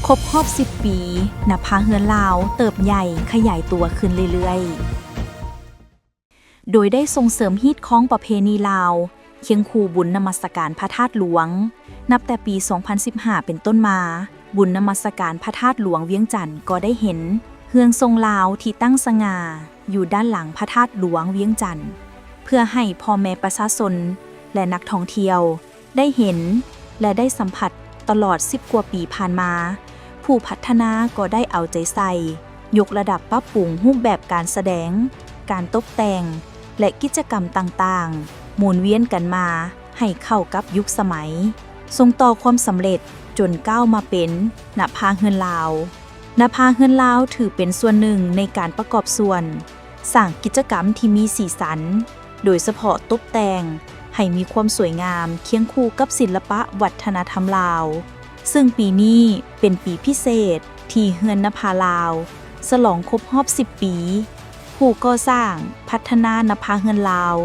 ຄົບຮອບສິບປີ, ນະພາເຮືອນລາວເຕີບໃຫຍ່ຂະຫຍາຍຕົວຂຶ້ນເລື້ອຍໆ ໂດຍໄດ້ສົ່ງເສີມຮີດຄອງປະເພນີລາວ ຄຽງຄູ່ບຸນນະມັດສະການພະທາດຫຼວງ. ນັບແຕ່ປີສອງພັນສິບຫ້າເປັນຕົ້ນມາ, ບຸນນະມັດສະການພະທາດຫຼວງວຽງຈັນກໍໄດ້ເຫັນເຮືອນຊົງລາວທີ່ຕັ້ງສະຫງ່າຢູ່ດ້ານຫຼັງພະທາດຫຼວງວຽງຈັນ ເພື່ອໃຫ້ພໍ່ແມ່ປະຊາຊົນ ແລະ ນັກທ່ອງທ່ຽວ ໄດ້ເຫັນ ແລະ ໄດ້ສຳຜັດຕະຫຼອດສິບກວ່າປີຜ່ານມາ, ຜູ້ພັດທະນາກໍໄດ້ເອົາໃຈໃສ່ຍົກລະດັບປັບປຸງຮູບແບບການສະແດງ, ການຕົບແຕ່ງ ແລະ ກິດຈະກຳຕ່າງໆ ໝູນວຽນກັນມາໃຫ້ເຂົ້າກັບຍຸກສະໄໝ, ສົ່ງຕໍ່ຄວາມສຳເລັດຈົນກ້າວມາເປັນນະພາເຮືອນລາວ. ນະພາເຮືອນລາວຖືເປັນສ່ວນໜຶ່ງໃນການປະກອບສ່ວນສ້າງກິດຈະກຳທີ່ມີສີສັນ, ໂດຍສະເພາະຕົບແຕ່ງໃຫ້ມີຄວາມສວຍງາມຄຽງຄູ່ກັບສິນລະປະວັດທະນະທຳລາວ, ເຊິ່ງປີນີ້ເປັນປີພິເສດທີ່ເຮືອນນະພາລາວສະຫຼອງຄົບຮອບສິບປີ. ຜູ້ກໍ່ສ້າງພັດທະນານະພາເຮືອນລາວ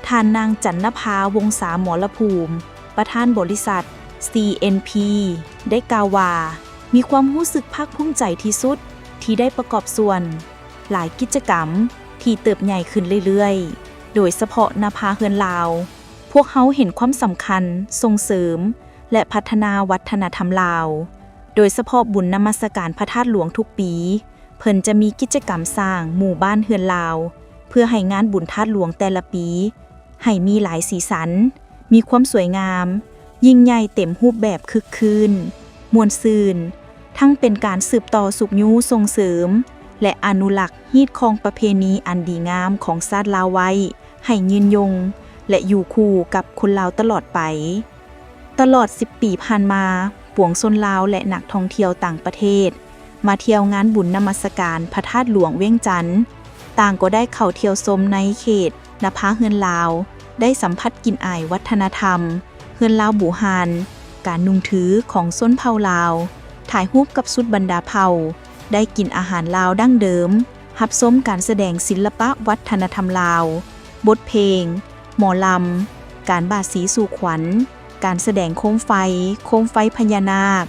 ທ່ານນາງ ຈັນນະພາ ວົງສາ ໝໍລະພູມ ປະທານບໍລິສັດ ຊີເອັນພີ ໄດ້ກ່າວວ່າ ມີຄວາມຮູ້ສຶກພາກພູມໃຈທີ່ສຸດທີ່ໄດ້ປະກອບສ່ວນ ຫຼາຍກິດຈະກຳທີ່ເຕີບໃຫຍ່ຂຶ້ນເລື້ອຍໆ, ໂດຍສະເພາະນະພາເຮືອນລາວ, ພວກເຮົາເຫັນຄວາມສຳຄັນສົ່ງເສີມ ແລະ ພັດທະນາວັດທະນະທຳລາວ, ໂດຍສະເພາະບຸນນະມັດສະການພະທາດຫຼວງທຸກປີ, ເພິ່ນຈະມີກິດຈະກຳສ້າງໝູ່ບ້ານເຮືອນລາວ ເພື່ອໃຫ້ງານບຸນທາດຫຼວງແຕ່ລະປີໃຫ້ມີຫຼາຍສີສັນ, ມີຄວາມສວຍງາມ, ຍິ່ງໃຫຍ່ເຕັມຮູບແບບຄຶກຄື້ນ, ມ່ວນຊື່ນ, ທັງເປັນການສືບຕໍ່ຊຸກຍູ້ສົ່ງເສີມ ແລະ ອະນຸລັກຮີດຄອງປະເພນີອັນດີງາມຂອງຊາດລາວໄວ້ໃຫ້ຍືນຍົງ ແລະ ຢູ່ຄູ່ກັບຄົນລາວຕະຫຼອດໄປ. ຕະຫຼອດສິບປີຜ່ານມາ, ປວງຊົນລາວ ແລະ ນັກທ່ອງທ່ຽວຕ່າງປະເທດ ມາທ່ຽວງານບຸນນະມັດສະການພະທາດຫຼວງວຽງຈັນ, ຕ່າງກໍໄດ້ເຂົ້າທ່ຽວຊົມໃນເຂດນະພາເຮືອນລາວ, ໄດ້ສຳຜັດກິ່ນອາຍວັດທະນະທຳເຮືອນລາວບູຮານ, ການນຸ່ງຖືຂອງຊົນເຜົ່າລາວ, ຖ່າຍຮູບກັບຊຸດບັນດາເຜົ່າ, ໄດ້ກິນອາຫານລາວດັ້ງເດີມ, ຮັບຊົມການສະແດງສິນລະປະວັດທະນະທຳລາວ, ບົດເພງ, ໝໍລຳ, ການບາດສີສູ່ຂວັນ, ການສະແດງໂຄມໄຟ, ໂຄມໄຟພະຍານາກ,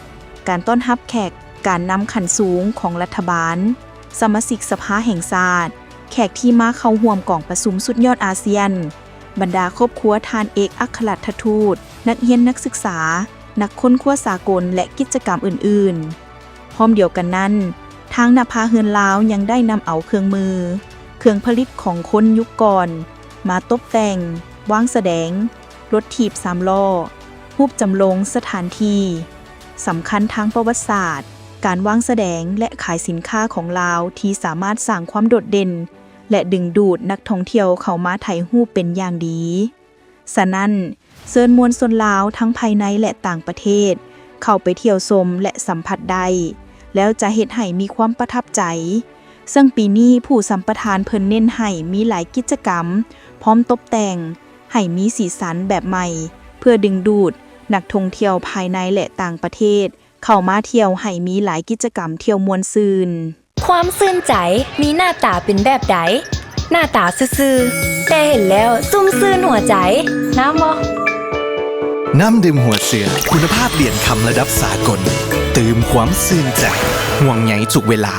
ການຕ້ອນຮັບແຂກ, ການນຳຂັ້ນສູງຂອງລັດຖະບານ, ສະມາຊິກສະພາແຫ່ງຊາດ, ແຂກທີ່ມາເຂົ້າຮ່ວມກອງປະຊຸມສຸດຍອດອາຊຽນ, ບັນດາຄອບຄົວທ່ານເອກອັກຄະລັດຖະທູດ, ນັກຮຽນນັກສຶກສາ, ນັກຄົ້ນຄວ້າສາກົນ ແລະ ກິດຈະກຳອື່ນໆ. ພ້ອມດຽວກັນນັ້ນ, ທາງນະພາເຮືອນລາວຍັງໄດ້ນຳເອົາເຄື່ອງມື, ເຄື່ອງຜະລິດຂອງຄົນຍຸກກ່ອນ ມາຕົບແຕ່ງ, ວາງສະແດງ, ລົດຖີບສາມລໍ້, ຮູບຈຳລົງສະຖານທີ່ສຳຄັນທາງປະຫວັດສາດ, ການວາງສະແດງ ແລະ ຂາຍສິນຄ້າຂອງລາວທີ່ສາມາດສ້າງຄວາມໂດດເດັ່ນ ແລະ ດຶງດູດນັກທ່ອງທ່ຽວເຂົ້າມາຖ່າຍຮູບເປັນຢ່າງດີ. ສະນັ້ນ, ເຊີນມວນຊົນລາວທັງພາຍໃນ ແລະ ຕ່າງປະເທດ ເຂົ້າໄປທ່ຽວຊົມ ແລະ ສຳຜັດໄດ້ ແລ້ວຈະເຮັດໃຫ້ມີຄວາມປະທັບໃຈ. ເຊິ່ງປີນີ້ຜູ້ສຳປະທານເພິ່ນເນັ້ນໃຫ້ມີຫຼາຍກິດຈະກຳ ພ້ອມຕົບແຕ່ງໃຫ້ມີສີສັນແບບໃໝ່ ເພື່ອດຶງດູດນັກທ່ອງທ່ຽວພາຍໃນ ແລະ ຕ່າງປະເທດ ເຂົ້າມາທ່ຽວໃຫ້ມີຫຼາຍກິດຈະກຳທ່ຽວມ່ວນຊື່ນ. ຄວາມຊື່ນໃຈມີໜ້າຕາເປັນແບບໃດ? ໜ້າຕາຊື່ໆ ແຕ່ເຫັນແລ້ວຊຸ່ມຊື່ນຫົວໃຈ. ງາມບໍ່? ນ້ຳดื่ມຫົວเสือ คุณภาพเหรียญคำระดับสากล เติมความชื่นใจ ห่วงใยทุกเวลา.